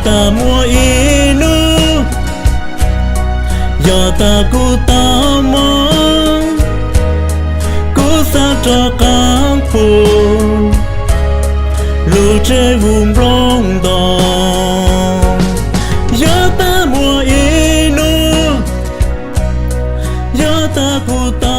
Tas muaj ib hnub, yog tas kuv tau mob, kuv xav rov qab pw lub tsev hu nplooj ntoo. Yog tas muaj ib hnub, yog tas kuv tau